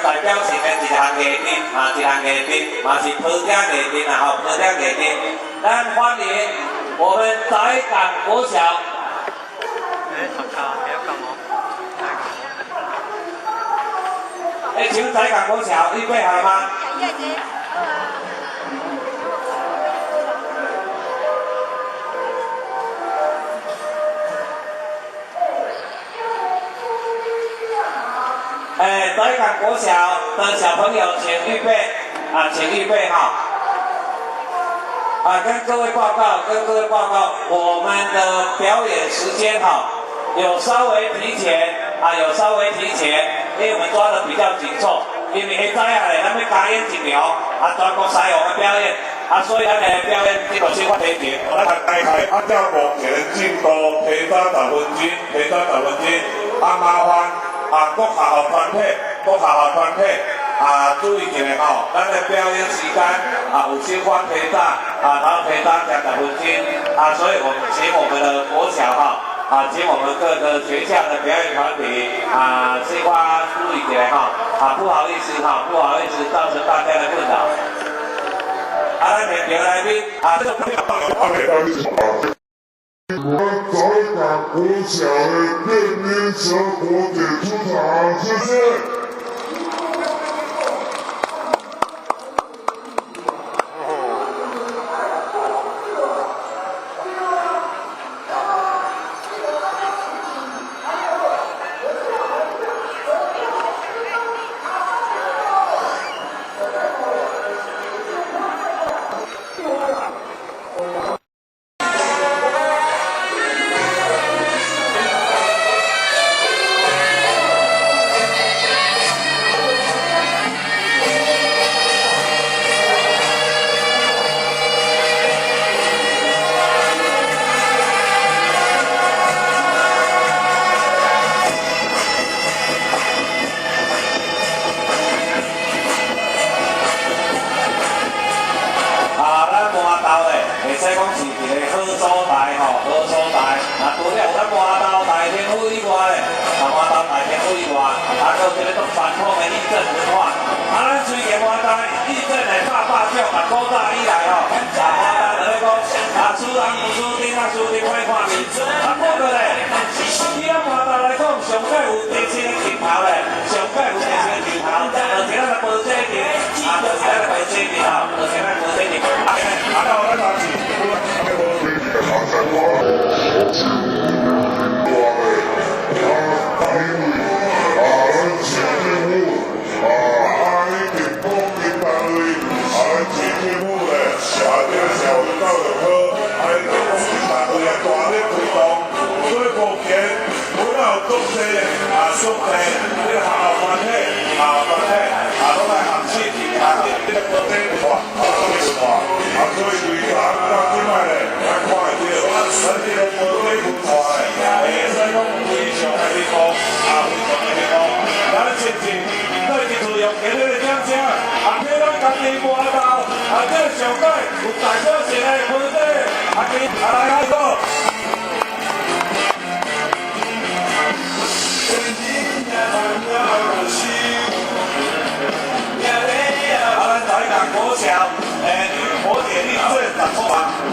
代表性的一項藝陣啊，一項藝陣嘛是坡頂藝陣啊，吼，坡頂藝陣。咱歡迎我們翟港國小。哎，請問翟港國小預備好了嗎？哎，翟港國小的小朋友，請預備啊，請預備哈！啊，跟各位報告，跟各位報告，我們的表演時間哈，有稍微提前啊，有稍微提前，因為我們抓得比較緊湊，因為會知啊咧，咱欲加演一場啊，全國賽王的表演啊，所以咱的表演這個小可提前。咱大概按照目前進度，提早十分鐘，提早十分鐘，啊麻煩啊各學校團體，各學校團體啊注意一下吼，咱的表演時間啊有小可提早啊，然後提早加十分鐘啊，所以我們請我們的國小哈啊，請我們各個學校的表演團體啊，小可注意一下哈，啊不好意思哈，不好意思造成大家的困擾。啊，咱現場來賓啊。我們翟港國小的電音小夥姐出場，謝謝。會使講是一個好所在吼，好所在。啊，除了有咱麻豆大天府以外咧，啊，麻豆大天府以外，啊，閣有這個足傳統的義鎮文化。啊，咱雖然麻豆義鎮的百百種啊，古早以來吼，啊，麻豆就咧講，啊，輸人不輸陣，啊，輸陣歹看面。啊，不過咧，以咱麻豆來講，上蓋有特色的鏡頭咧，上蓋有特色的鏡頭，就是咱的婆姐陣，啊，就是咱的婆姐陣吼，就是咱的婆姐陣。啊，到咱當時。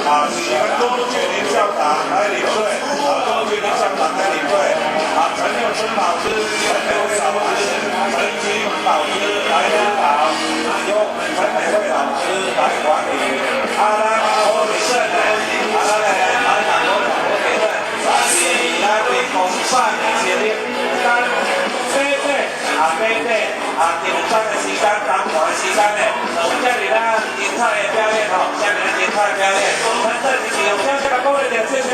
啊，是咱周俊林校長來領隊，啊，周俊林校長來領隊，啊，陳佑春老師、陳美惠老師、陳金老師來指導，由我們陳美惠老師來管理。啊，咱侯李勝呢，啊，咱的台港國小侯李勝，啊，是咱的公辦協力，咱買買啊買買啊，中餐的時間、中午的時間呢，有這麼咱精彩的表演吼，這麼精彩的表演，咱這裡是用掌聲來鼓勵一下，謝謝。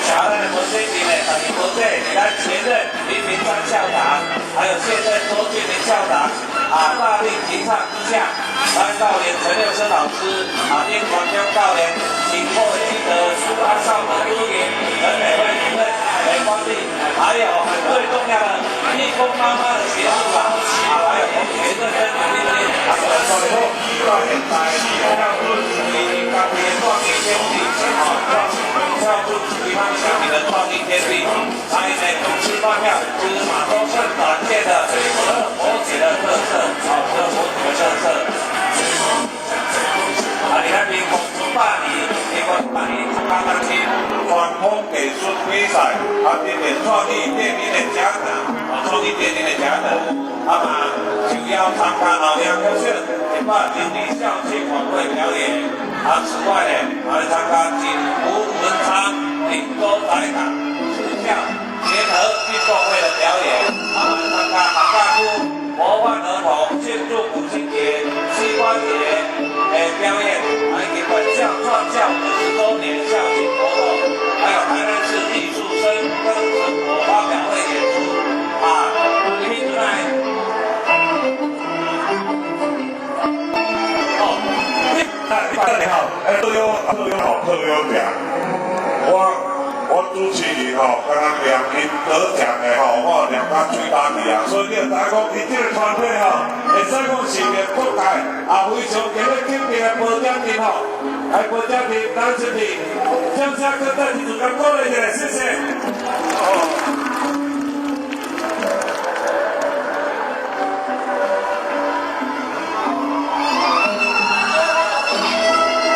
啊，咱的婆姐陣呢，就是婆姐，是咱前任林明章校長，還有現任周俊林校長，啊，大力提倡之下，咱教練陳六生老師，啊，林廣中教練，辛苦的這個阿少的主任，陳美惠主任來管理，還有最重要的義工媽媽的協助啊，啊，還有。認真努力的。啊，所以好，到現在跳出伊家己的創意天地，哦，跳出地方鄉民的創意天地，還有呢，吃飯票就是馬東盛展現的十二佛節的特色，哦，十二佛節的特色。啊，你看民國8年，民國8年，剛剛起傳統藝術比賽，啊，這個創意電影的獎項，哦，創意電影的獎項，啊嘛，受邀參加後陽國小102年校慶晚會表演。啊，此外呢，還參加錦湖文昌頂洲仔港四校聯合運動會的表演。啊，參加馬家區模範兒童慶祝母親節、膝關節的表演，還有本校創校50週年校慶活動，還有台南市藝術生跟成果發表會演出。啊，你來。哦，你好，哎，特邀特邀好，特邀獎，我主持人吼，敢若念𪜶得獎的吼，我念甲喙焦去啊，所以你就知影講，伊這個團體吼，會使講是連國界也非常值得肯定的頒獎金吼，來頒獎金，咱這邊掌聲閣再一次共鼓勵一下，謝謝。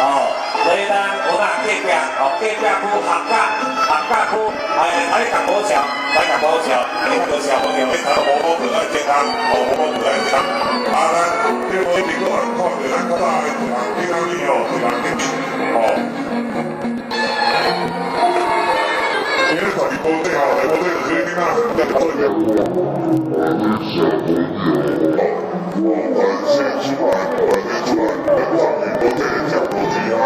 哦，所以咱有那隔壁，哦，隔壁區客家區，哎，台港國小，台港國小，你看小朋友，你睇好好可愛健康，好好可愛健康。啊，咱這個蘋果人看到咱較早的一人健康你哦，一人健哦。你咧家己保底吼，保底就是你囡仔在做一个。我感謝出來，感謝出來，來創意保底的獎金啊！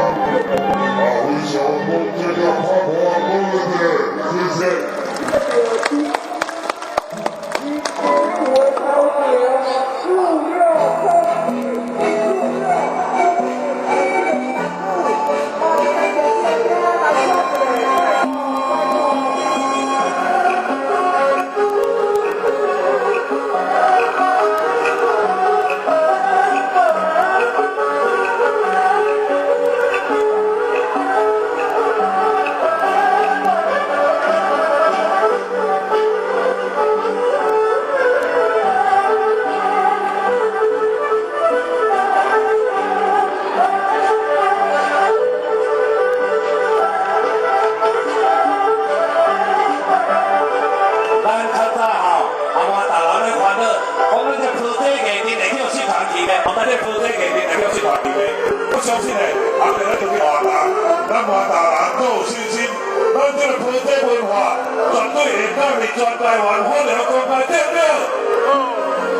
啊，非常感謝拍破鼓勵者，謝謝。咱較早吼，啊，滿大人咧煩惱，講咱這坡底藝陣會叫失傳去咧，哦，咱這坡底藝陣會叫失傳去咧。我相信咧，啊，咱就是華大，咱華大人都有信心，咱這個坡底文化絕對會當佇全台灣發揚光大，對不對？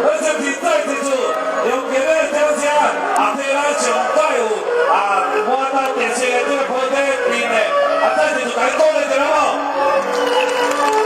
咱是不是再一次用熱烈的掌聲，啊，替咱上蓋有啊滿大特色的這個坡底陣的，啊，再一次來鼓勵一下好無？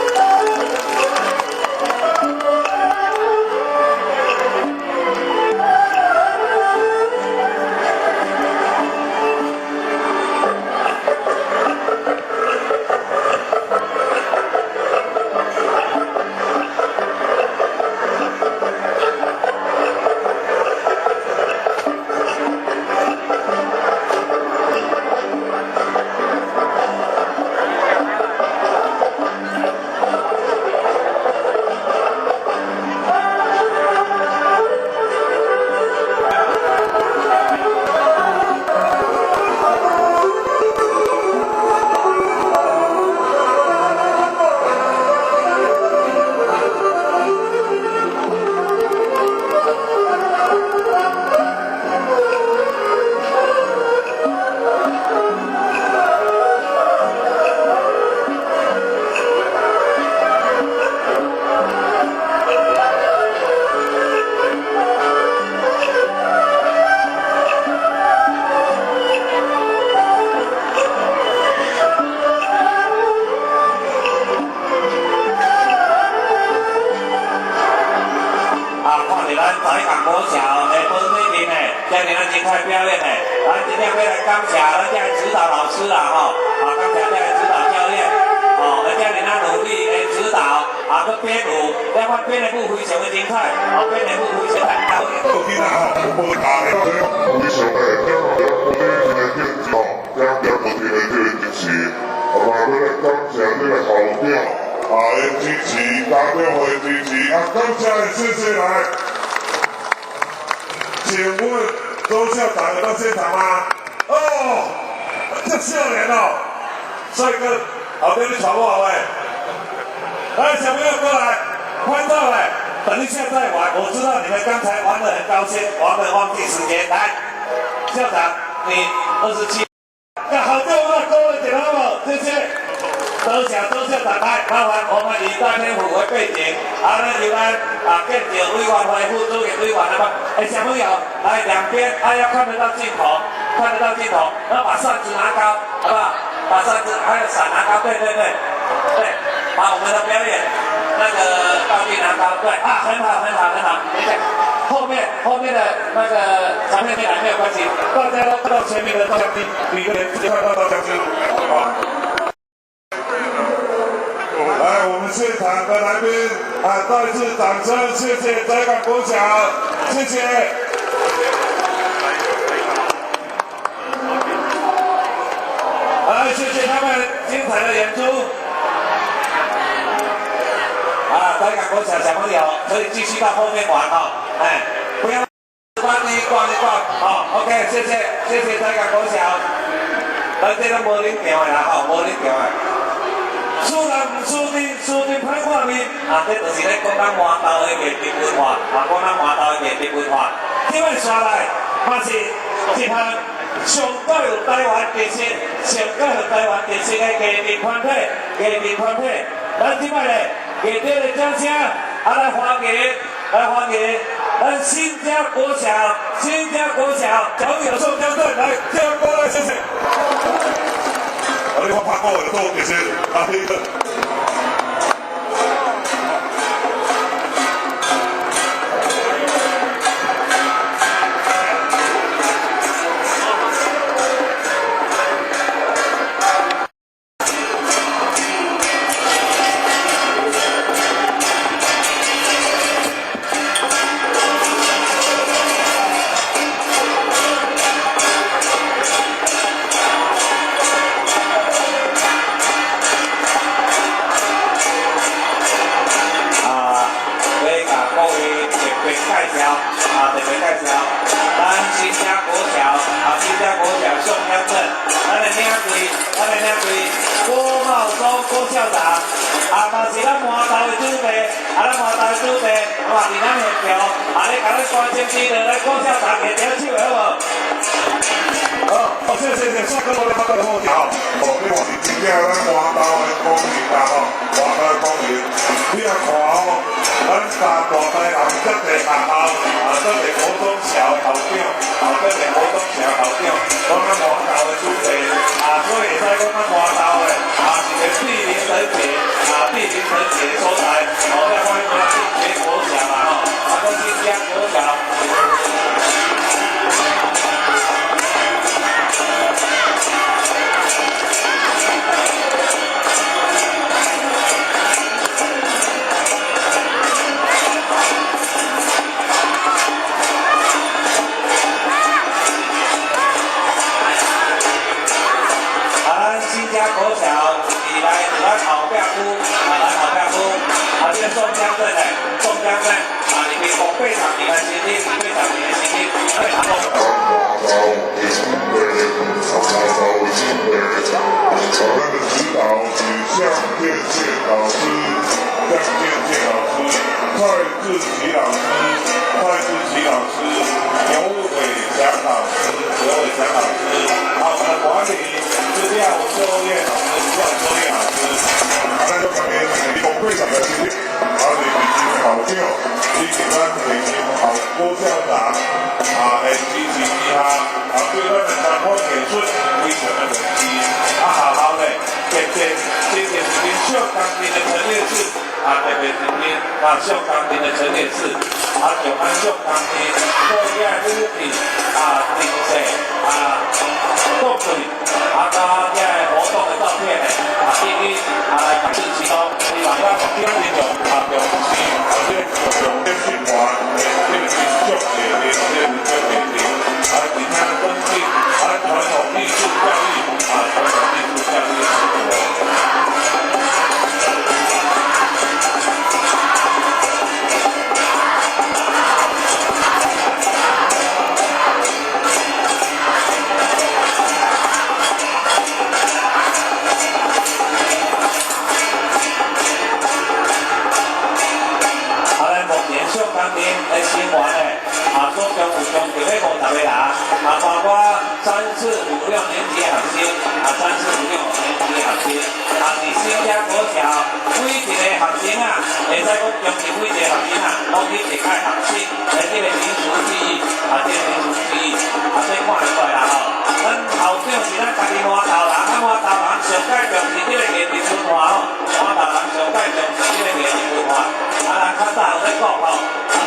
啊，看著咱台港國小的坡底陣的，這爾仔精彩表演的，咱真正欲來感謝咱這個指導老師啦吼，啊，感謝這個指導教練，哦，這爾仔努力的指導，啊，閣編舞，了款編的舞非常的精彩，哦，編的舞非常的好。囡仔吼，無大的，非常的，我哋今日變吼，感謝我哋的這個支持，啊嘛，要來感謝這個校長啊的支持，家長的支持，啊，感謝，謝謝來。請問周校長有到現場嗎？哦，這少年哦，帥哥，好，跟你傳過來。來，小朋友過來，拍照來。等一下再玩，我知道你們剛才玩得很高興，玩得忘記時間。來，校長，你27，那好，對我們各位點好不？謝謝。多謝周校長來，麻煩我們以大天府為背景，啊，咱由咱啊建設委員會副主任委員來嘛。哎，小朋友，來兩邊，啊要看得到鏡頭，看得到鏡頭，然後把扇子拿高，好不好？把扇子還有傘拿高，對對對，對，把我們的表演那個道具拿高，對啊，很好很好很好，等一下，後面的那個小朋友進來沒有關係，大家都看到前面的照相機，你個人直接看到照相機，好。來，我們現場的來賓啊，再次掌聲，謝謝翟港國小，謝謝。來，謝謝他們精彩的演出。啊，翟港國小小朋友可以繼續到後面玩哈，哎，不要幫你逛一逛，好，OK，謝謝，謝謝翟港國小，咱這攏無恁行的啦，吼，無恁行的。輸人毋輸陣，輸陣歹看面。啊，這就是咧講咱麻豆的藝術文化，啊，講咱麻豆的藝術文化。這擺紲來嘛是一項上具有台灣特色、上具有台灣特色的藝術團體，藝術團體。咱這擺咧，熱烈的掌聲，啊，來歡迎，來歡迎咱新家國小，新家國小小友宋江鎮來，江過來，謝謝。啊，你我拍過的都謝謝，啊，那個。工程的成員咧，總共有將近欲50個人，包括三四五六年級的學生，三四五六年級的學生，佇新家國小每一個學生啊，會使講將近每一個學生啊，攏去一擺學習，來這個民俗技藝，這個民俗技藝，這看會出來啦吼。咱校長是咱家己蔴斗人，咱蔴斗人上蓋重視這個藝術文化吼，蔴斗人上蓋重視這個藝術文化。人較早有咧講吼，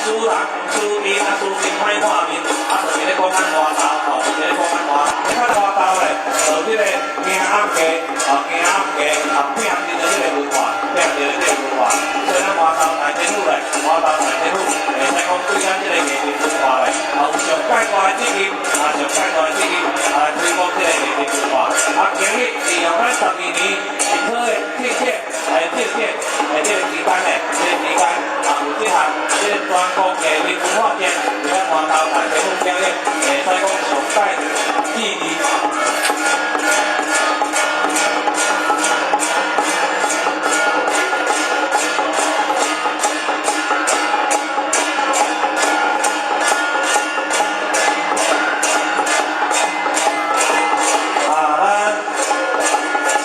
輸人輸面，輸面歹看面，就是咧講咱蔴斗吼，就是咧講咱蔴。你看蔴斗咧，就這個迎暗街，迎暗街，拼著這個文化，拼著這個文化。所以咱蔴斗大天府咧，蔴斗大天府，會使講對咱這個藝術文化咧，有上蓋大的責任，上蓋大的責任，來推廣這個藝術文化。今日利用咱12年一科的慶典，來慶典，來這個期間咧，這個期間，有這項這個全國藝術文化節，佇咱蔴斗大天府表演，會使講上蓋意義。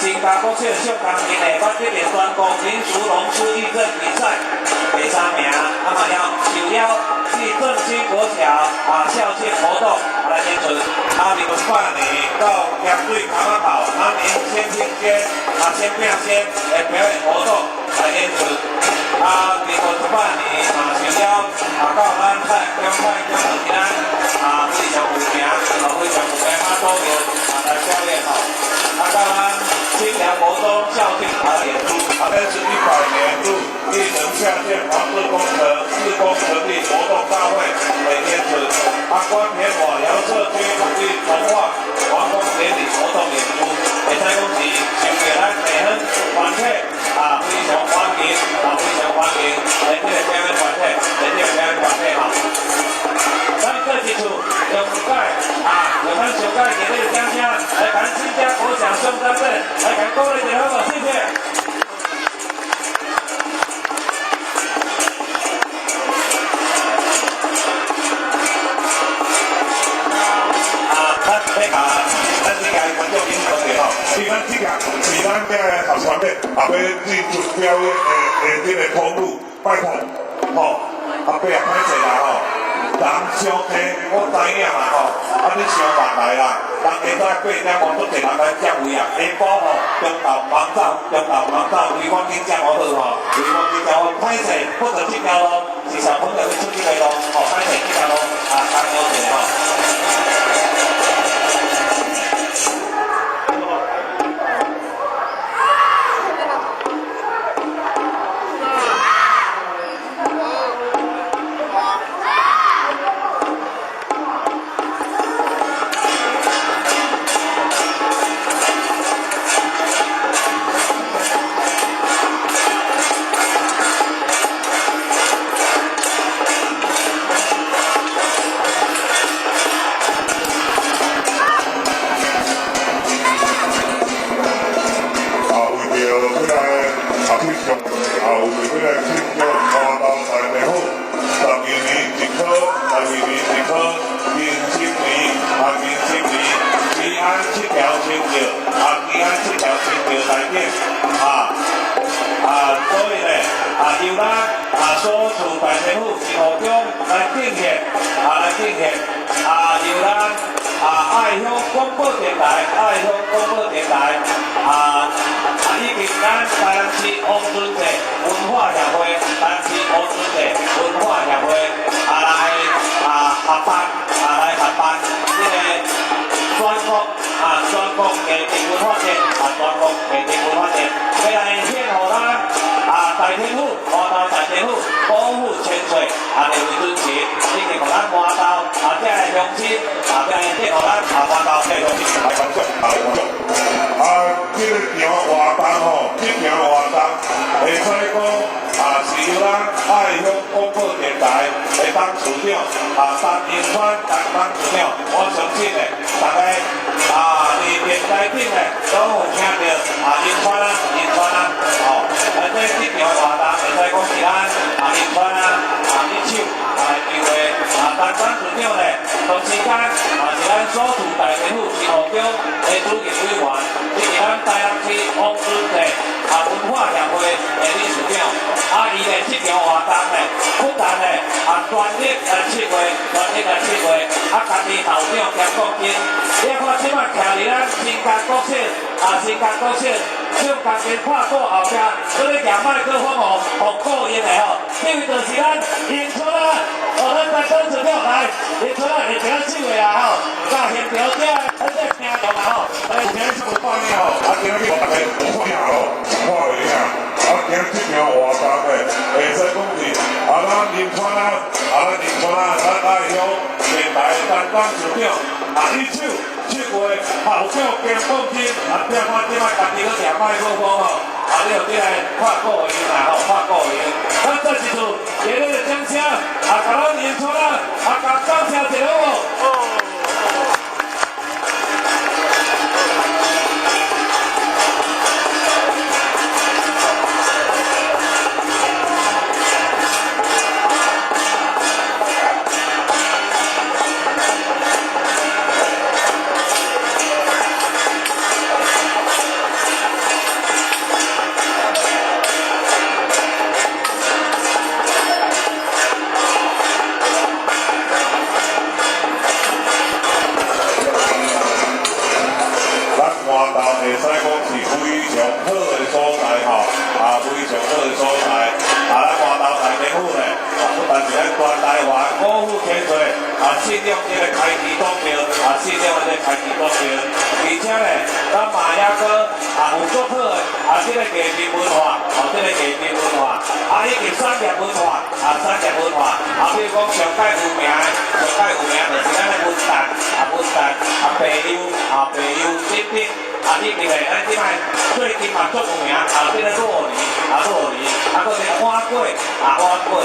新加國小小工程的，捌得到全國民俗龍獅藝陣比賽第三名，嘛要受邀去振興國小校慶活動來演出。民國100年到咸水崁仔頭，咱迎先拼先先拼先的表演活動來演出。民國100年嘛受邀到咱太陽宮去咱非常有名，非常有名媽祖廟來表演吼。到咱新寮國中校慶來演出。這是100年度一城下線防治工程施工成立活動大會的演出。關田瓦寮社區土地重劃完工典禮活動演出，會使講是受到咱地方團體非常歡迎，非常歡迎，來這個表演團體，來這個表演團體吼。咱各一處用蓋用咱上蓋熱烈的掌聲來共新家國小送掌聲，來共鼓勵一下好無？謝謝。咱這個觀眾朋友吼，是咱這個是咱這個學團體也欲進出表演的這個通路，拜託吼，阿伯也歹勢啦吼，人傷濟，我知影嘛吼，你傷慢來啦，人下早8點外足濟人來佔位啊，下晡吼中晝忙走，中晝忙走，位我緊佔好好吼，位我緊佔好，歹勢，不過這條路是小朋友去出這個路，吼，歹勢這條路加油一下吼。這個場活動吼，這場活動會使講是由咱愛鄉廣播電台的董事長陳永川董事長，我相信咧，大家佇電台頂咧攏有聽著永川啊，永川啊，吼，這場活動會使講是咱永川啊，一手同時間嘛是咱所處大天府前校長的主任委員，以及咱台南市王春地文化協會的理事長。伊咧這場活動咧，不但咧全力來策劃，全力來策劃，家己校長兼國賓。你看這擺徛佇咱新加國小，新加國小，唱鋼琴拍鼓後壁，閣咧舉麥克風哦，予顧應的吼，這位就是咱迎春啊，哦，咱台董事長來，迎春啊，會聽手的啦吼，甲現場這咱這聽眾啊吼，今日這麼半夜吼，今日大家看吼，看袂影，今日這場活動咧，會使講是咱林川啊，咱林川啊，咱愛鄉電台擔當市長，一手策劃校長兼國賓，聽看這擺家己閣舉麥克風吼，你有這個拍鼓的音啦吼，拍鼓的音。咱再一次熱烈的掌聲，共咱林川啊，共感謝一下好無？咱外頭會使講是非常好的所在吼，非常好的所在。咱外頭大政府咧，不但是咱全台灣五府千歲，信仰這個開基祖廟，信仰這個開基祖廟，而且咧，咱嘛抑閣有足好的這個藝術文化，哦，這個藝術文化，以及產業文化，產業文化，比如講上蓋有名的，上蓋有名就是咱的文旦，文旦，白柚，白柚等等。以及咧，咱這擺最近嘛足有名，這個酪梨，酪梨，閣這個碗粿，碗粿，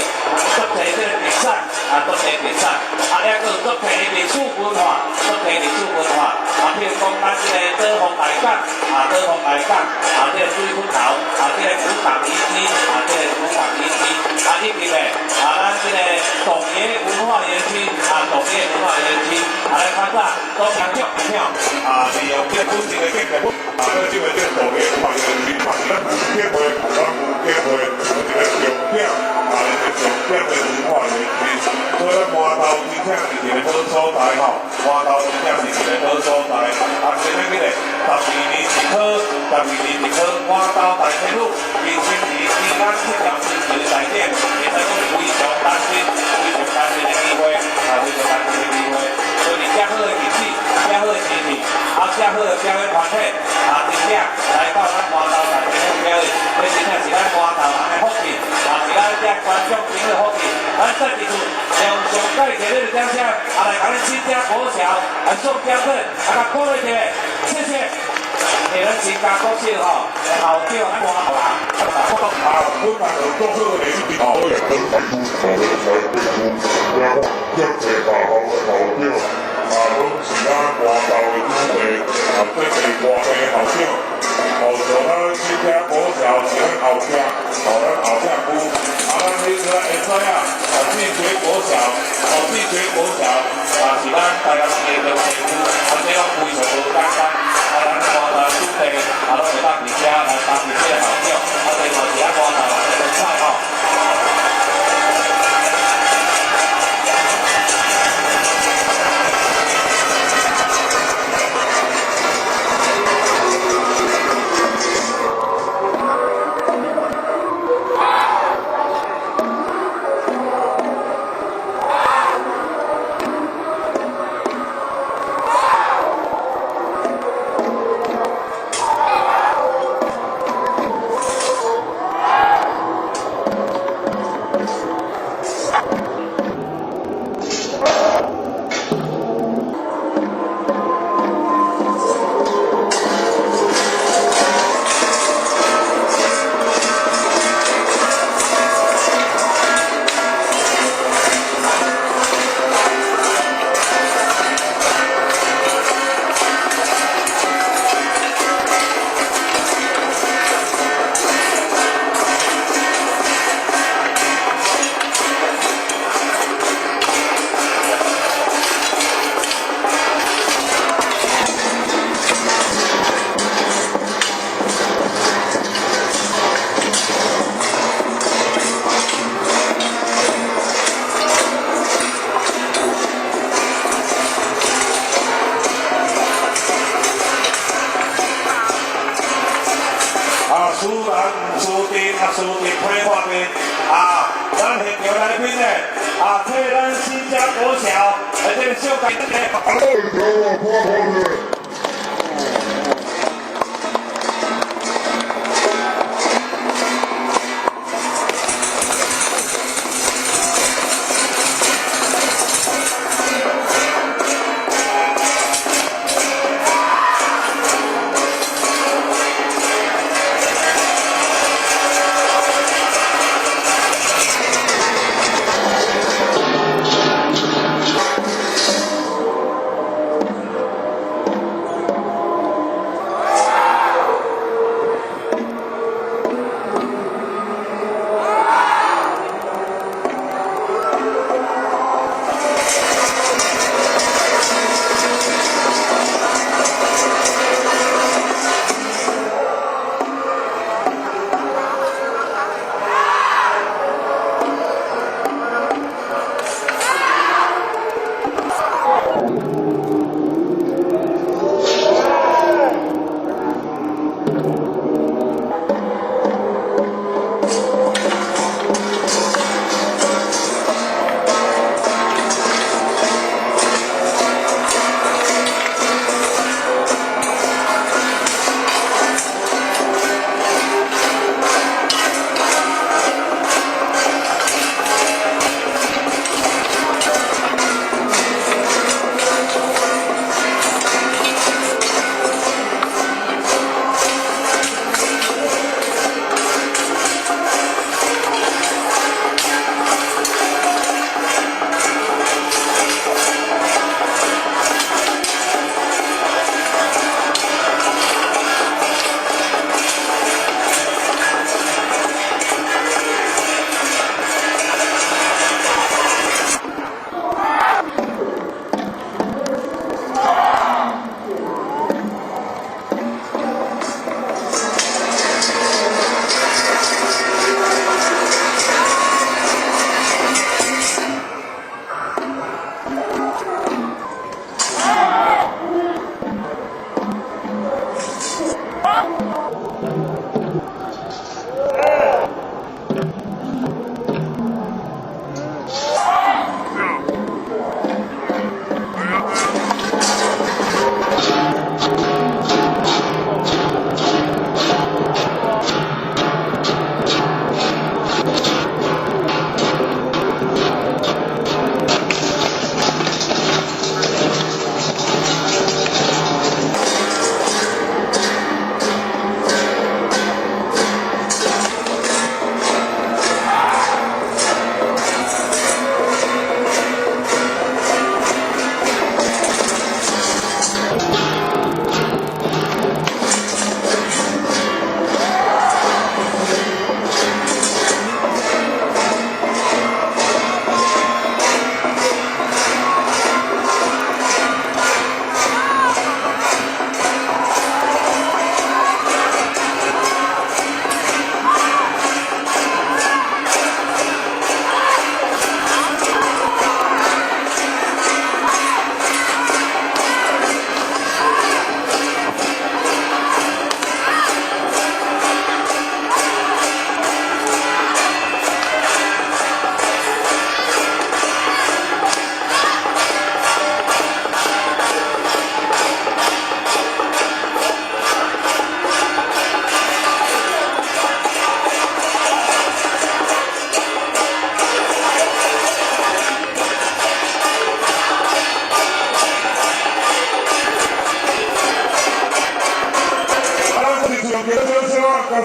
足濟這個特產，足濟特產，抑閣有足濟歷史文化，足濟歷史文化，譬如講咱這個島風來港，島風來港，這個水骨頭，這個古港遺跡，這個古港遺跡，以及咧，咱這個農業文化園區，農業文化園區，咱較早都聽著聽，利用這個本身的建築，這個這個農業文化園區，咱有機會，咱有機會，一個重點，一個重點的文化園區。所以咱外頭真正是一個好所在吼，外頭真正是一個好所在。今日咧，12年一考，12年一考，外頭大天府，伊親自伊咱策劃親自的大典，會使講非常難得，非常難得的機會，非常難得的機會。所以遮好的日子，遮好的天氣，遮好的表演團體，真正來到咱外頭大天府表演，這真正是咱外頭人的福氣，是咱遮觀眾朋友的福氣。咱再一次用上蓋熱烈的掌聲，來共咱新加國小來送獎品，共鼓勵一下，謝謝。咱新加國小吼，校長咱外頭人。本來就做好的一定好的，攏是咱外頭的主題，這是外地校長，像咱新加國小是咱後壁，咱後壁區，咱彼個會知影，志覺國小，志覺國小，是咱台南市的中西區，這攏非常無簡單，咱外頭主題，攏會當佇遮來擔任這個校長，這嘛是咱外頭人的風采吼。賓呢，啊，替咱新家國小，來這個小改的。啊，我看看。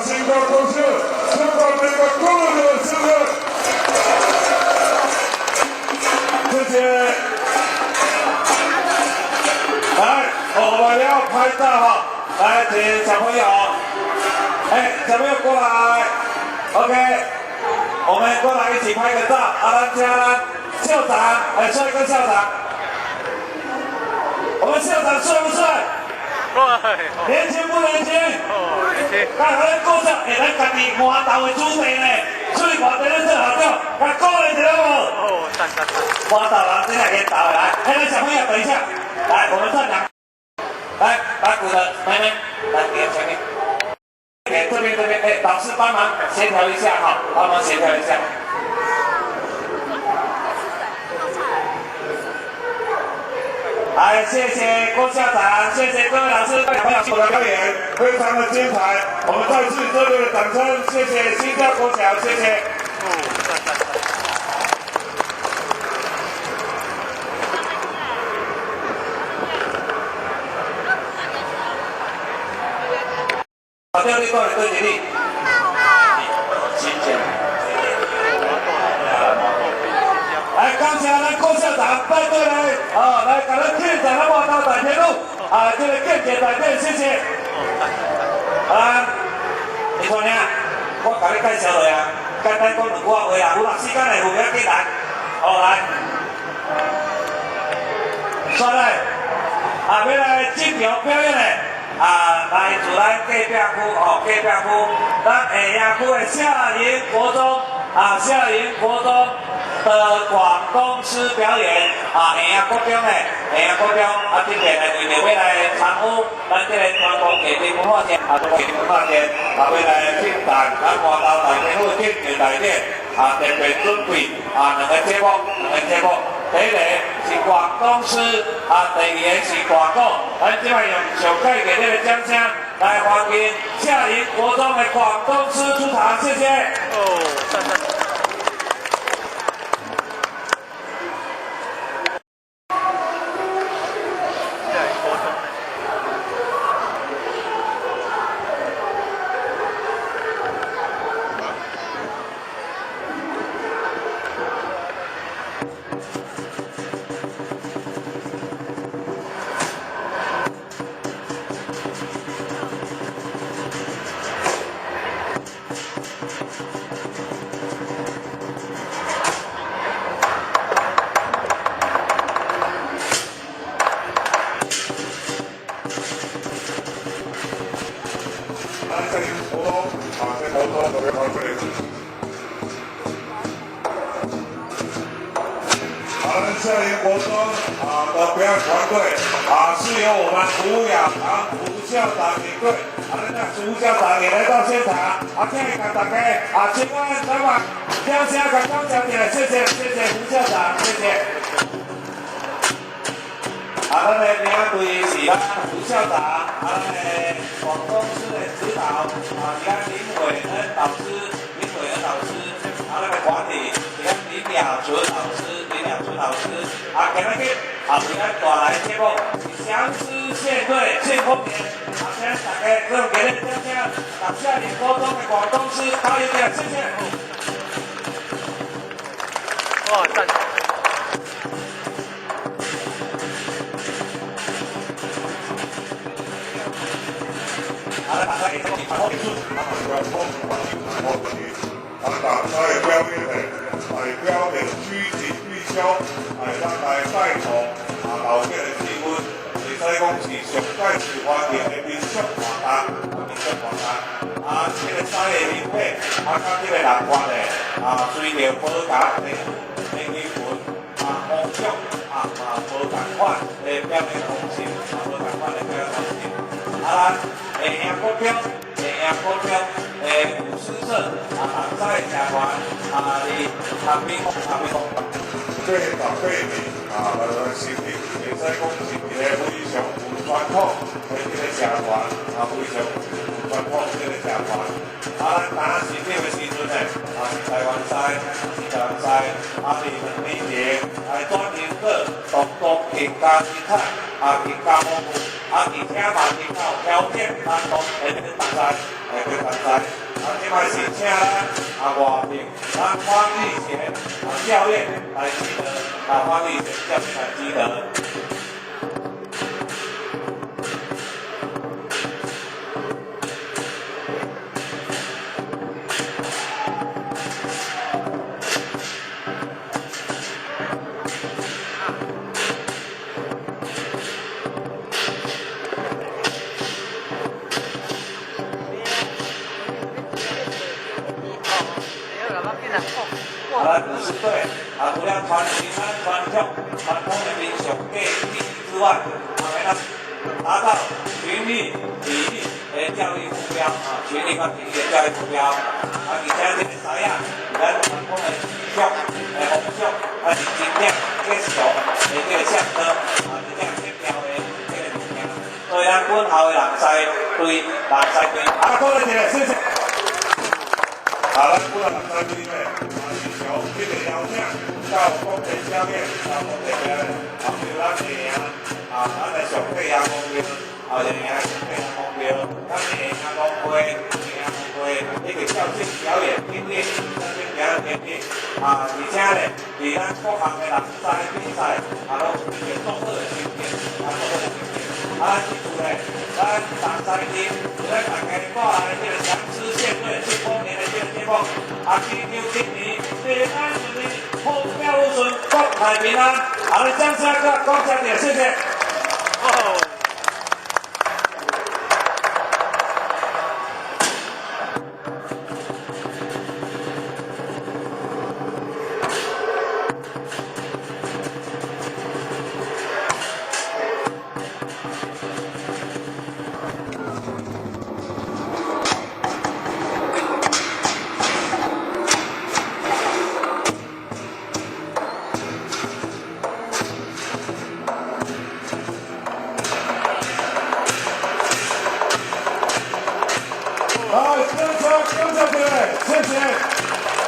新高中学，中华民国国的生日，谢谢。来，我们要拍照哈，來，請小朋友，哎，小朋友過來，OK，我們過來一起拍個照。阿蘭加蘭校長，哎，帥哥校長，我們校長帥不帥？年輕不年輕？哦，年輕。來，咱鼓掌，哎，咱家己鰻豆的主題呢，出去外地咧做校長，來鼓勵一下無？哦，讚讚讚！鰻豆人真係緣投的來，哎，那小朋友等一下，來，我們站兩，來，打鼓的妹妹，來，你前面，哎，這邊這邊，哎，老師幫忙協調一下哈，幫忙協調一下。來，謝謝郭校長，謝謝各位老師、各位朋友。的表演非常的精彩，我們再次熱烈的掌聲，謝謝新教國小，謝謝。哦，讚讚讚！校長，你講的對一哩？新建。來，感謝咱郭校長帶隊來，啊，來共咱慶祝咱外頭大天路，啊，這個建設大典，謝謝。啊，你看呢？我共你介紹落啊，簡單講兩句話啦，有時間來有較簡單。好，來，煞來，啊，欲來進場表演的，啊，來自咱隔壁區吼，隔壁區，咱下營區的下營國中，啊，下營國中的廣東獅表演，啊，下營國中的，下營國中，啊，這邊來為著欲來參與咱這個傳統藝術文化節，啊，這個藝術文化節，啊，欲來慶誕咱外頭大天府建設大典，啊，特別準備啊兩個節目，兩個節目。第一個是廣東獅，啊，第二個是大鼓。咱這擺用上蓋熱烈的掌聲來歡迎下營國中的廣東獅出場，謝謝。哦，讚讚。下營國中。咱這國中啊，這國中特別團隊。好，咱下營國中啊的表演團隊啊，是由我們胡亞堂胡校長領隊，啊，咱胡校長也來到現場，啊，請伊共大家啊，請阮來嘛，掌聲共感謝一下，謝謝，謝謝胡校長，謝謝。啊，咱的領隊是咱胡校長，啊，咱的廣東獅的指導啊，是咱林偉恩導師，林偉恩老師，啊，咱的管理是咱林雅純老師，林雅純老師，啊，今仔日啊，為咱帶來節目是祥獅縣隊慶豐年，啊，請大家用熱烈掌聲，感謝林國中的廣東獅加油點，謝謝。哇，讚！好了，啊，大賽表演的，來表演趨吉避凶，來咱來帶動啊鬧熱的氣氛，會使講是上蓋受歡迎的民俗活動，民俗活動。啊，這個獅的名體，啊，佮這個人款的，啊，隨著寶甲地地基雲啊，方向啊，嘛無仝款的表演方式，啊，無仝款的表演方式。啊，咱下營國中，下營國中的舞獅社，啊，東西社團，啊，佇旁邊旁邊。這十八年啊，來來成立，會使講是一個非常有傳統的這個社團，啊，非常有傳統這個社團。啊，咱當市長的時陣呢，啊是台灣獅，是台灣獅，啊，佇2年前來轉型做獨獨客家生態，啊，客家風味，啊，而且嘛比較條件難度會去東西，會去東西。啊，這擺是請咱啊外聘咱方立賢啊教練來指導，啊方立賢教練來指導。啊，咱舞獅隊啊，除了傳承咱傳統的民俗技藝之外，啊，欲來達到群力、體育的教育目標啊，群力佮體育的教育目標。啊，而且這個獅仔，咱傳統的吉祥的方向，啊是真正吉祥的這個象徵，啊，真正吉祥。咱本校的人才隊，人才隊。啊，過來一個，謝謝。啊，咱本校人才隊咧，啊，是從這個邀請到國際表演，啊，國際表演，啊，比如咱下贏，啊，咱的上帝爺公廟，啊，下贏上帝爺公廟，咱下贏公會，下贏公會，一個孝敬表演等等，孝敬表演等等，啊，而且咧，佇咱各項的人才比賽，啊，攏有一個足好的成績，啊，足好的成績。啊，這次咧，咱人才隊為咱大家帶來這個強師獻隊慶豐年的這個節目，啊，祈求今年平安順利，風調雨順，國泰民安。好嘞，掌聲閣感謝著，謝謝。哦。來，掌聲感謝一下，謝謝。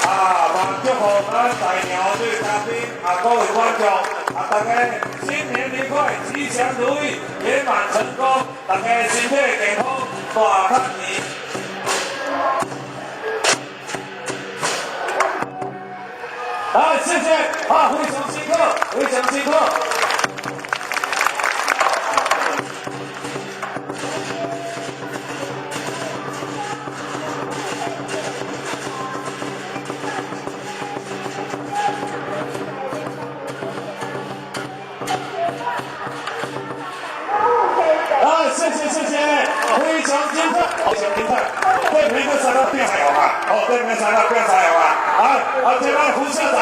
啊，嘛祝賀咱大娘對嘉賓啊，各位觀眾啊，大家新年愉快，吉祥如意，圓滿成功，大家身體健康，大趁錢。來，謝謝，啊，非常辛苦，非常辛苦。啊，謝謝謝謝，非常精彩，非常精彩。對面個三個變彩嘛，哦，對面三個變彩嘛。啊啊，這咱副校長，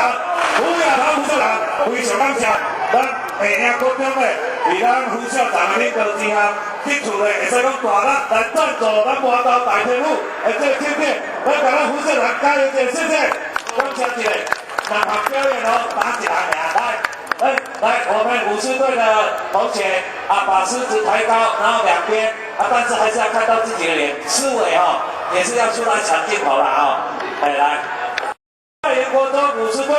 胡亞堂副校長，非常感謝咱下營國中的，佇咱副校長的領導之下，這次咧會使講大力來贊助咱麻豆大天府的這個慶典，來共咱副校長加油者，謝謝，感謝一下，兩項表演哦，打一人爾，來。來來，我們舞獅隊的同學啊，把獅子抬高，然後兩邊啊，但是還是要看到自己的臉。獅尾哦，也是要出來搶鏡頭了啊！來來，大研國中舞獅隊，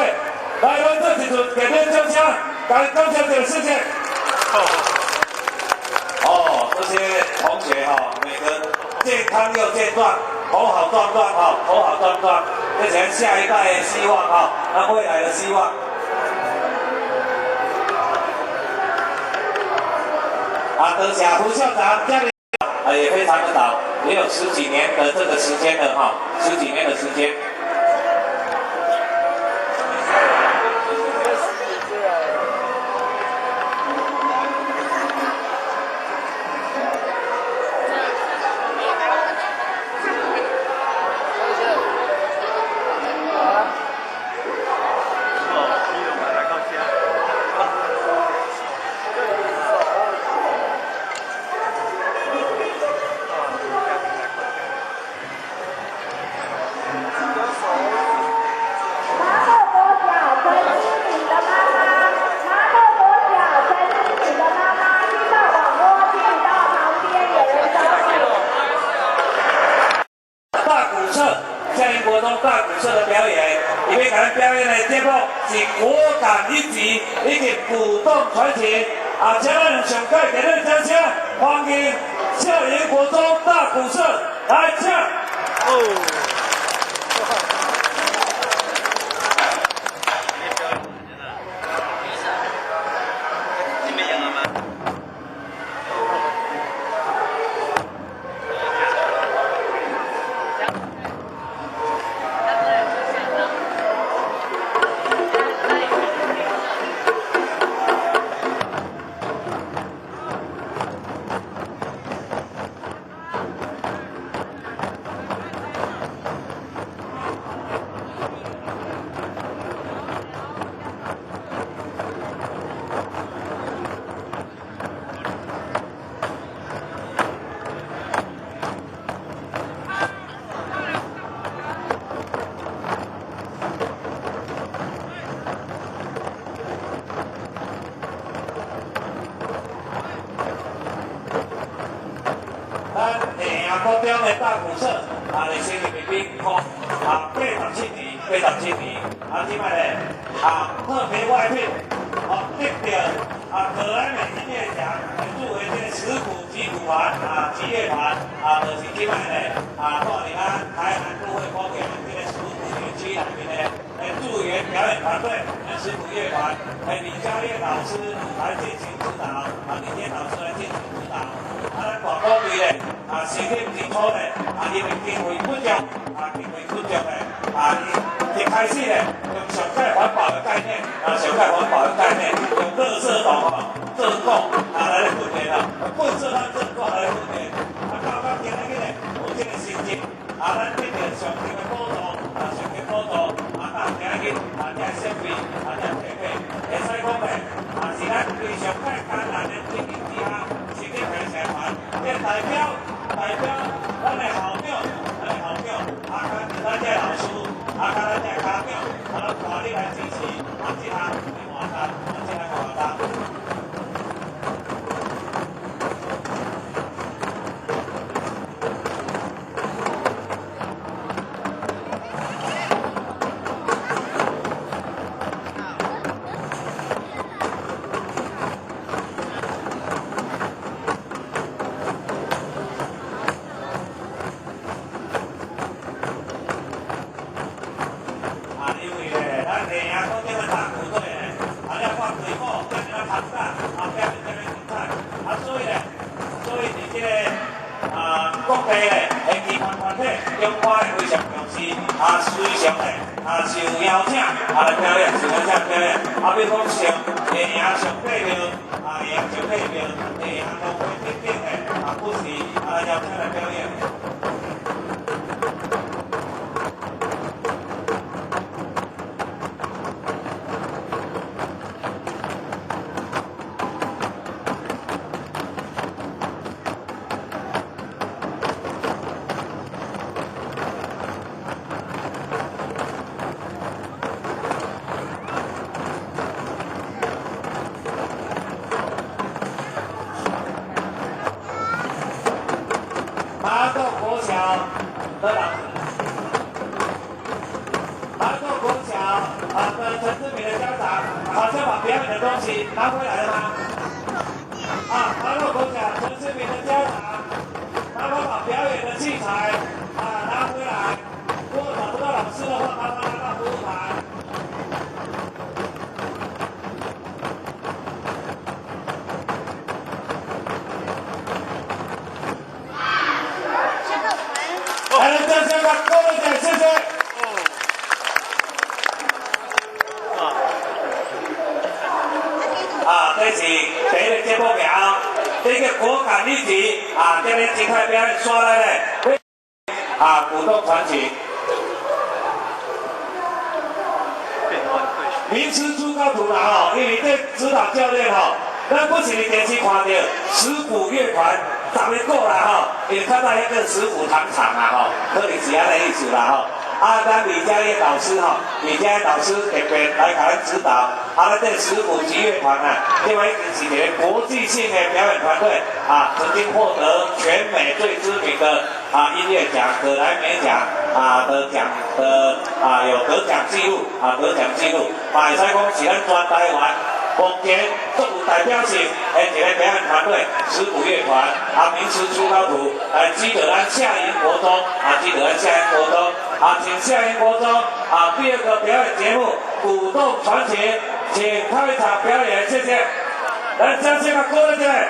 來，來這幾組給點掌聲，感感謝這個謝謝。哦，這些同學哈，每個健康又健壯，頭好壯壯哈，頭好壯壯，這是下一代的希望哈，那未來的希望。啊，多謝副校長，這裡啊也非常的早，也有十幾年的這個時間了哈，十幾年的時間。大鼓社的表演，伊欲共咱表演的節目是果敢一擊，以及鼓動傳情。啊，請咱用上蓋熱烈掌聲，歡迎少年國中大鼓社來，請。哦。國中的大鼓社啊，來成立民國87年，87年，啊，這擺咧啊特別外聘，哦，得著啊格萊美音樂獎，入圍這個石鼓擊鼓團啊擊樂團啊，就是這擺咧啊，蹛佇咱台南都會公園這個石鼓園區內面的駐園表演團隊，石鼓樂團，李嘉烈老師來進行指導，啊，李嘉老師來進行指導。啊，咱大鼓隊咧，啊，成立之初咧，啊，因為經費不足，啊，經費不足咧，啊，一開始咧，用上蓋環保的概念，啊，上蓋環保的概念，用垃圾桶吼做鼓，啊，來咧訓練啊，糞做咱做鼓來訓練，啊，到到今仔日咧，有這個成績，啊，咱得著上級的補助，啊，上級補助，啊，到今仔日，啊，這設備，啊，這配備，會使講咧，啊，是咱非常艱難的經營之下，成立合唱團，這代表咱的校長，咱的校長，啊，佮咱這老師，啊，佮咱這家長，啊，攏大力來支持，啊，這項的活動，啊，這項活動。啊，因為咧，咱下營講這個大鼓隊咧，啊，了放隊鼓，遮爾啊龐大，啊，表演遮爾精彩，啊，所以咧，所以佇這個啊，各地咧，的機關團體，中華會非常重視，啊，隨常咧，啊，受邀請，啊，來表演，受邀請表演，啊，比如講像下營上帝廟，啊，下營上帝廟，下營農會等等的，啊，不時啊來邀請來表演。麻豆國小的老師，麻豆國小啊的陳志明的家長，好像把表演的東西拿回來了嗎？啊，麻豆國小陳志明的家長，麻煩把表演的器材啊拿回來。如果找不到老師的話，麻煩拿到服務台。來，掌聲給各位點，謝謝。啊，這是第一個節目表，這個果敢一集啊，這個精彩表演刷來咧，啊，鼓動傳情。名師出高徒啦吼，因為這指導教練吼，咱不是佇電視看著石鼓樂團十个鼓啦吼，因為看到彼個石鼓糖廠啊吼，可能是按呢意思啦吼。啊，咱李嘉業老師吼，李嘉業老師特別來共咱指導。啊，咱這石鼓擊樂團啊，這擺已經是一個國際性的表演團隊啊，曾經獲得全美最知名的啊音樂獎格萊美獎啊的獎的啊有得獎記錄啊得獎記錄，嘛會使講是咱全台灣目前最有代表性的一個表演團隊石鼓樂團啊，名師出高徒來指導咱下營國中啊，指導咱下營國中啊，請下營國中啊第二個表演節目《鼓動傳情》，請開場表演，謝謝。來，掌聲啊，鼓勵起來。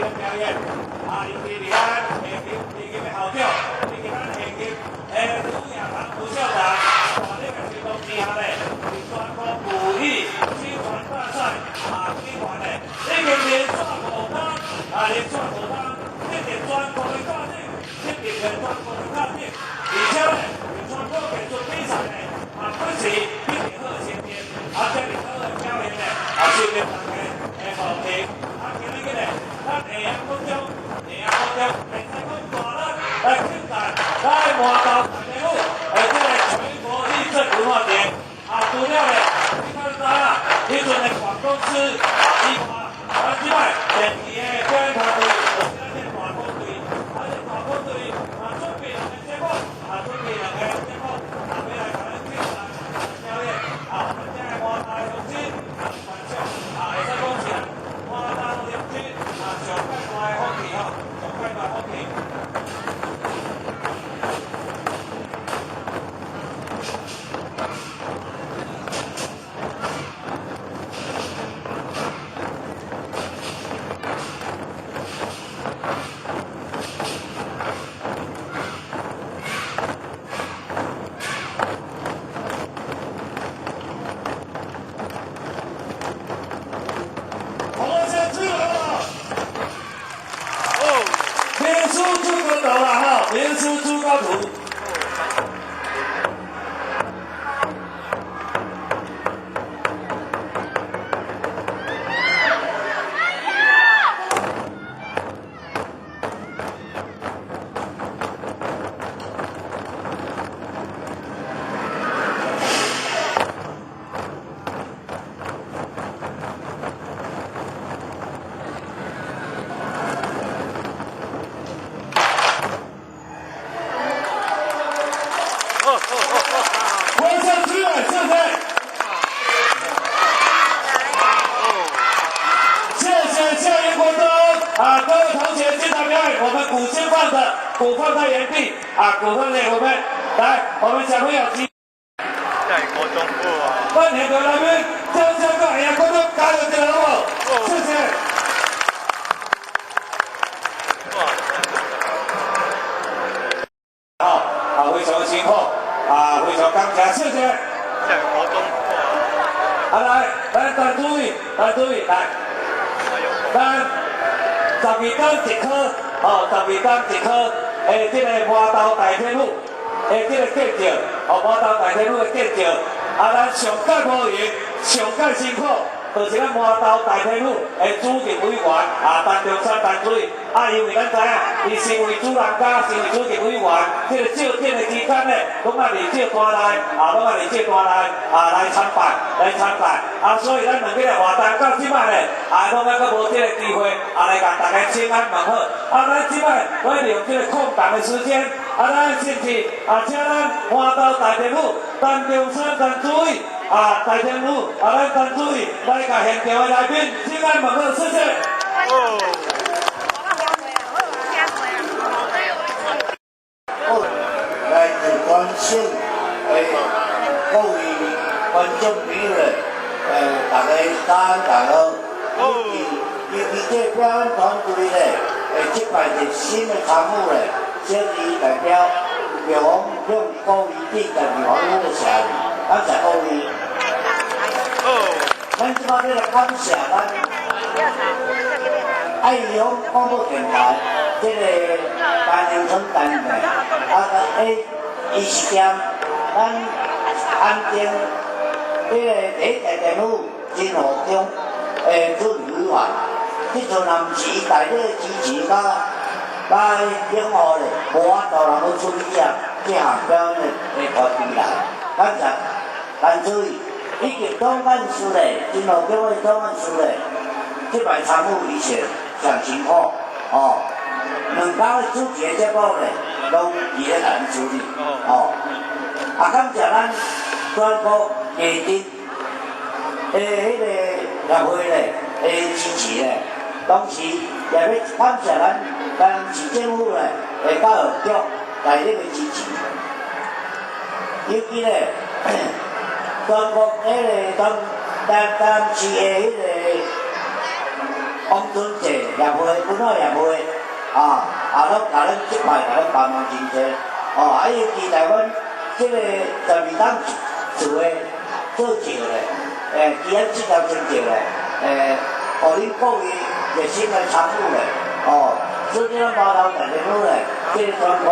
的表演，啊，尤其是咱下級二級的校長，以及咱下級的呂亞堂副校長，大力的推動之下咧，是全國母語宣傳大賽啊舉辦的，已經連續五冬，啊，連續五冬，得到全國的肯定，得到全國的肯定，而且咧，全國藝術比賽咧，啊，不時得到好的成績，啊，這麼好的表現咧，啊，受到大家的好評。啊，今日咧，咱下陽國中，下陽國中會使講大力來慶祝咱麻豆大天府的這個全國藝陣文化節。啊，除了咧，你看知影，彼陣的廣東師啊以外，咱這擺電視的表演團隊，就是咱這個大鼓隊，啊，這個大鼓隊啊，準備兩個節目，啊，準備兩個節目，啊，欲來共咱慶祝表演，啊，咱這個麻豆鄉親啊，觀賞，啊，會使講是咱麻豆鄉親啊，上蓋大的福氣吼，上蓋大福氣。我們先出來了。名師出高徒啦，吼，名師出高徒。歡笑出來，謝謝。謝謝夏陽國中啊，各位同學現場表演，我們鼓先放的，鼓放在原地啊，鼓放在我們來，我們小朋友提。下一國中哇！歡迎各位來賓，掌聲各位觀眾加油一下好無？謝謝。哇！好，啊，非常辛苦，啊，非常感謝，謝謝。下一國中啊，來，來，陳主委，陳主委，來，咱12點一刻，哦，12點一刻，的這個麻豆大天府的這個建造，哦，麻豆大天府的建造，啊，咱上蓋無閒，上蓋辛苦，就是咱麻豆大天府的主任委員啊，陳中山陳主委，啊，因為咱知影，伊身為主人家，身為主任委員，這個召見的期間咧，攏愛佇這單內，啊，攏愛佇這單內，啊，來參拜，來參拜，啊，所以咱兩個的活動到這擺咧，啊，攏猶閣無這個機會，啊，來共大家請安問好，啊，咱這擺我利用這個空檔的時間，啊，咱甚至啊，請咱麻豆大天府陳中山陳主委，啊，大天府啊，咱陳主委來共現場的來賓請安問好，謝謝。哦。好，來自全省的各位觀眾朋友咧，大家早安，大家好。尤其這個表演團隊咧，這擺是新的參與咧，小弟代表玉皇向各位頂家己歡呼的謝意，感謝各位。哦。咱這擺欲來感謝咱愛鄉廣播電台這個陳陽春單位，啊，伊是兼咱安定這個第一屆政府真和中的主任委員，這陣若毋是伊大力支持佮擁護咧，無法度人去處理這項表演的團隊來。感謝陳主任以及總幹事咧，真和中的總幹事咧，這擺參與伊是上辛苦哦。兩工的主持的節目咧，攏伊咧共咱處理哦。啊，感謝咱全國藝陣的彼個協會咧的支持咧，同時也欲感謝咱台南市政府咧的教育局大力的支持。尤其咧，全國彼個台台南市的彼個王春济协会、文化协会，啊，啊，攏共咱這擺共咱幫忙真濟，哦，啊，尤其台灣這個12冬做的做照咧，欸，其他這條真照咧，欸，予恁各位熱心來參與咧，哦，所以咱麻豆大天府咧，這個全國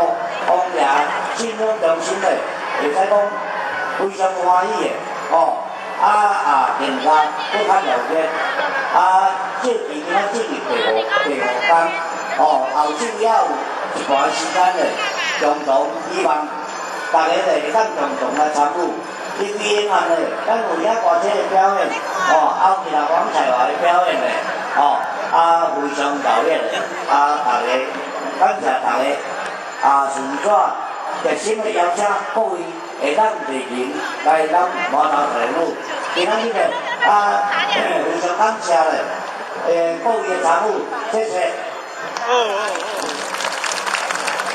王爺信仰中心咧，會使講非常歡喜的，哦，啊啊，更加閣較了解，啊，這期間進入第五天，哦，後首猶有一半時間咧，共同希望大家咧會當共同來參與。因為咧，咱有遐偌濟的表演，哦，後面啊王彩華的表演咧，哦，啊非常熱烈的，啊大家感謝大家，啊順續熱心的邀請各位會當蒞臨來咱麻豆大天府，今仔日咧啊非常感謝咧，欸各位的參與，謝謝。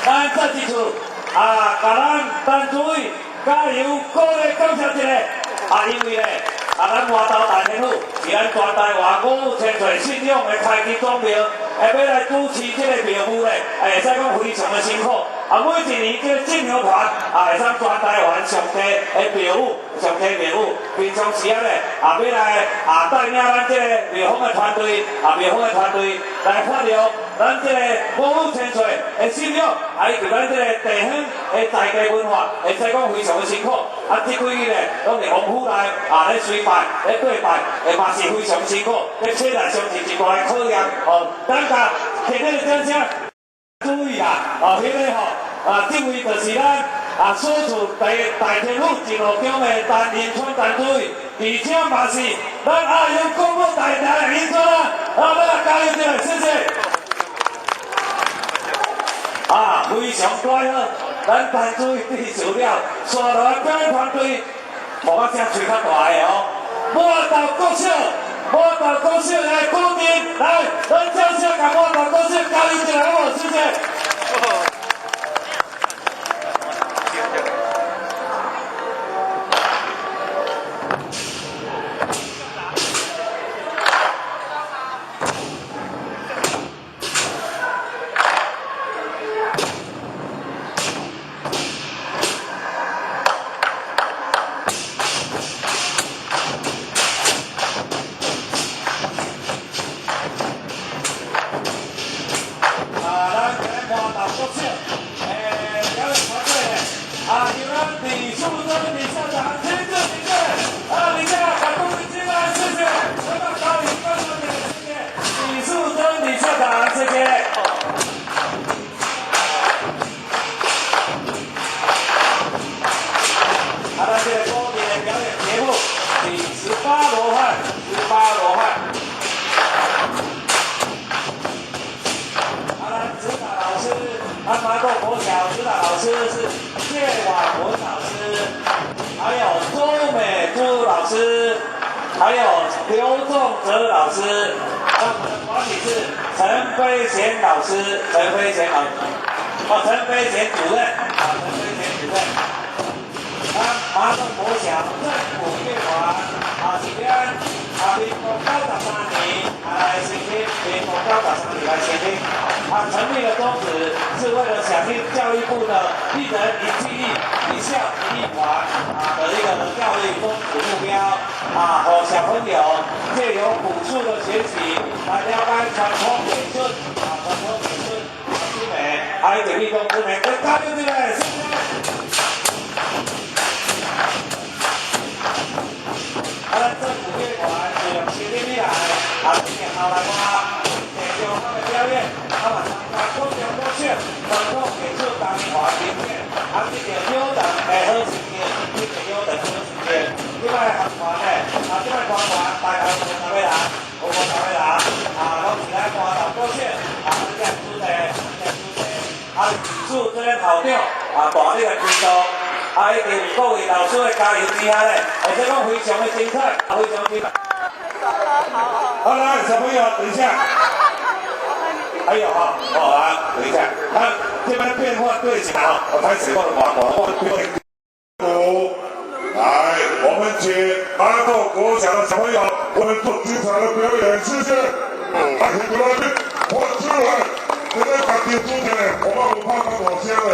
咱這一次啊，共咱陳主委加油鼓勵感謝一下，啊，因為咧，啊，咱麻豆大天府是咱全台灣5000歲信仰的開基祖廟，會欲來主持這個廟宇咧，會使講非常的辛苦。啊，每一年這個進香團啊，會使全台灣上帝的廟宇，上帝廟宇，平常時啊咧，啊，欲來啊帶領咱這個廟方的團隊，啊，廟方的團隊來發揚咱這個5000歲的信仰，啊，以及咱這個地方的在地文化，會使講非常的辛苦。啊，這幾日咧，攏佇王府內啊咧隨拜、咧對拜，會嘛是非常辛苦，咧體力上是一大的考驗。哦，咱共熱烈的掌聲，注意啊，哦，彼個吼，啊，這位就是咱啊，所處大大天府真樂宮的陳仁川陳主委，而且嘛是咱亞優廣播大台的仁川啊，啊，咱來加油一下，謝謝。啊，非常乖好，咱陳主委對數了，紲落來表演團隊，無我聲吹較大的哦。麻豆國小，麻豆國小來鼓勵，來，咱掌聲共麻豆國小加油一下好無？謝謝。啊，咱今日麻豆國小，欸，表演團隊咧，啊，由咱李素貞李校長親自領隊，啊，李校長，恭喜進來，謝謝，來吧，大力觀眾們，謝謝李素貞李校長，謝謝。啊，咱這個固定的表演節目是18羅漢，18羅漢。啊，咱指導老師，咱麻豆國小指導老師是謝婉文老師，還有周美珠老師，還有劉仲哲老師。那我們的管理是陳飛賢老師，陳飛賢老師，哦，陳飛賢主任，啊，陳飛賢主任。咱麻豆國小政府樂團，啊，是咱啊，民國93年啊來成立，民國93年來成立。啊，成立的宗旨是為了響應教育部的一人一技藝、一校一藝團啊的一個教育宗旨目標啊，予小朋友借由武術的學習來了解傳統美術啊，傳統美術之美，啊，以及藝術之美，來加油起來，謝謝。啊，咱政府樂團自成立以來，啊，今年後來話，地方的表演，啊嘛參加各種國選、傳統藝術嘉年華評選，啊，得到優等的好成績，得到優等好成績。這擺學團呢，啊，這擺團團大概有50個人，有50個人，啊，攏是咱麻豆國小，啊，這個主題，這個主題，啊，李素貞校長，啊，大力的推動。啊，以及各位老師的加油之下咧，而且講非常的精彩，非常精彩。好來，小朋友，等一下。還有哈，好啊，等一下，看這邊變換隊形啊，我開始換我來，我們請麻豆國小的小朋友，我們做精彩的表演，謝謝。來。回来发出来，這个家己主持的，我嘛無拍較大聲的。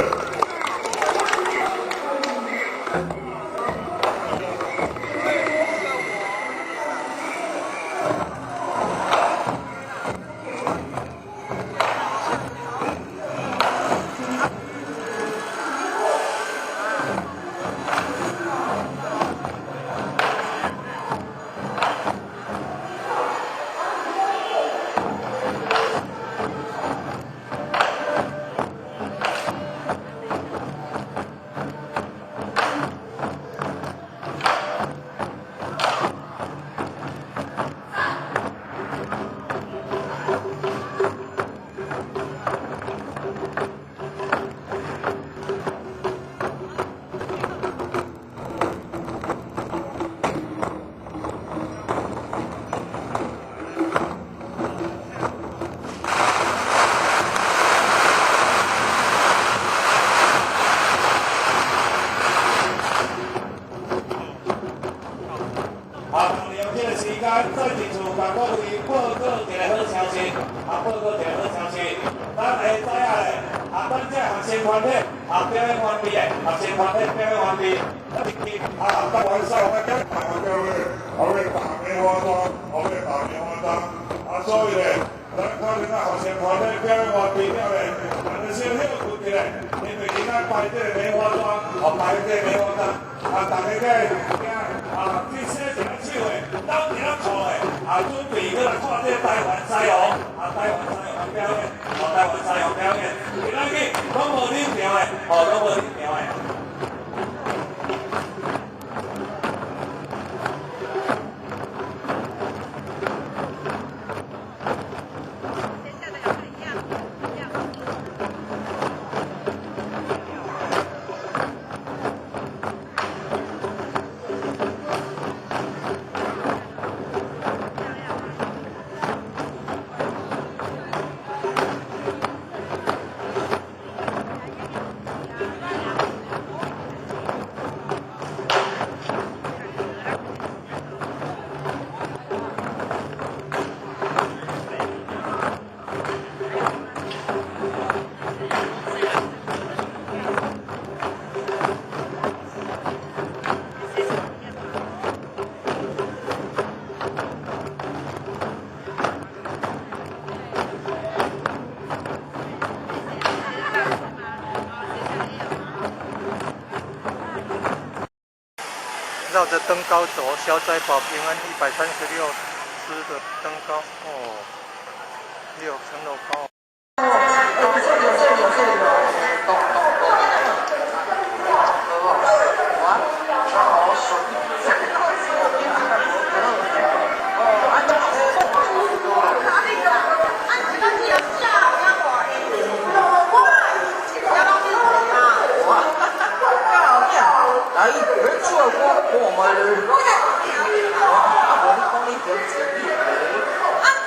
好，利用這個時間，再一次共各位報告一个好消息，啊，報告一个好消息，咱會知影咧，啊，咱這學生團體啊表演完畢的，學生團體表演完畢，啊，台灣賽我講台灣表演，後尾大梅花樁，後尾大梅花樁，啊，所以咧，咱可能啊學生團體表演完畢了咧，咱就小休困一下，因為今仔排這個梅花樁，哦，排這個梅花樁，啊，大家個啊，去洗一下手的，抖一下褲的，啊，準備閣來看這個台灣獅王，啊，台灣獅王表演，哦，台灣獅王表演，今仔日攏無冷場的，哦，攏無冷場的。繞着登高走，消災保平安，136支的登高哦，6層樓高。啊，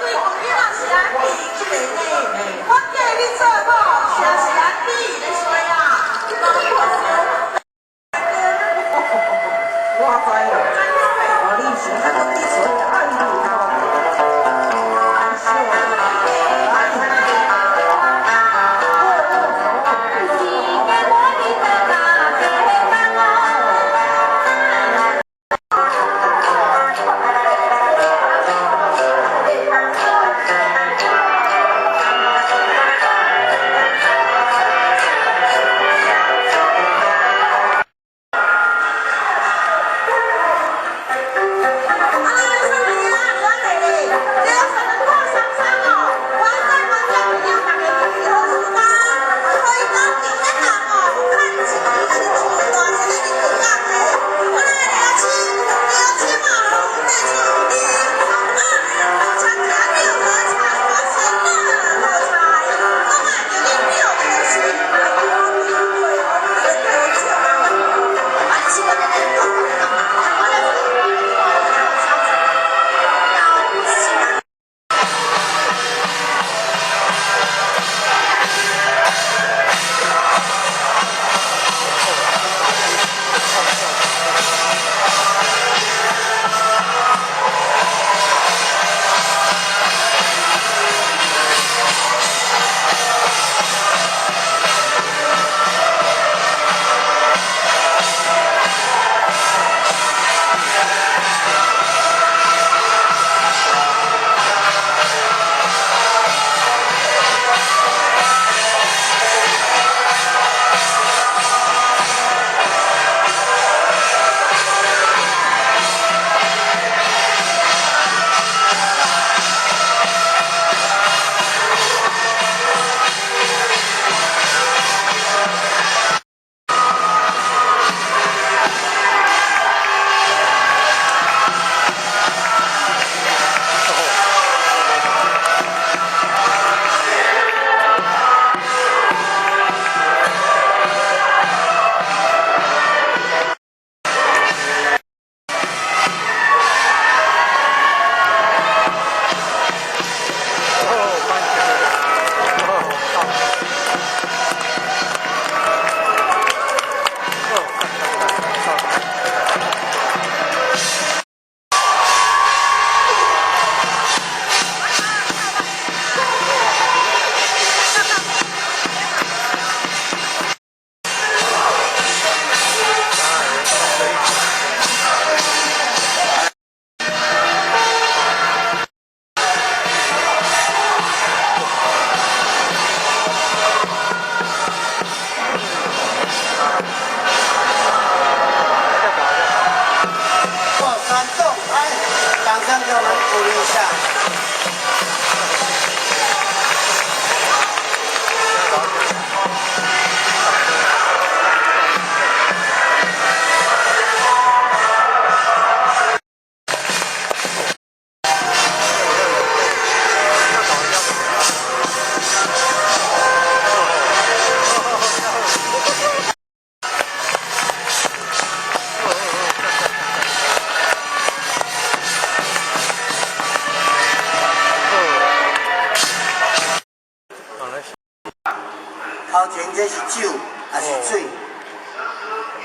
規個囡仔是安尼，這個呢。頭前這是酒，也是水。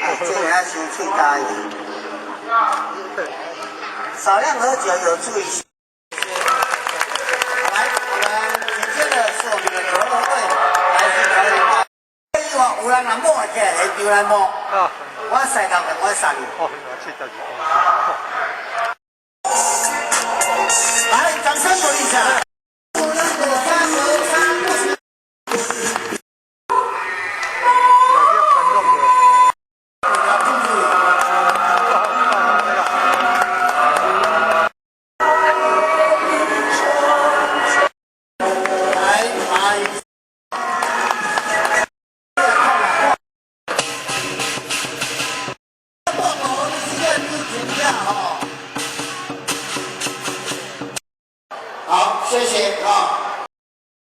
啊，這個愛傷喙焦。少量喝酒有助於。來，我們緊接着是我們的陀螺隊，來自桃園。有人若摸會起來，現場來摸。我賽頭前我殺你。哦，72公斤。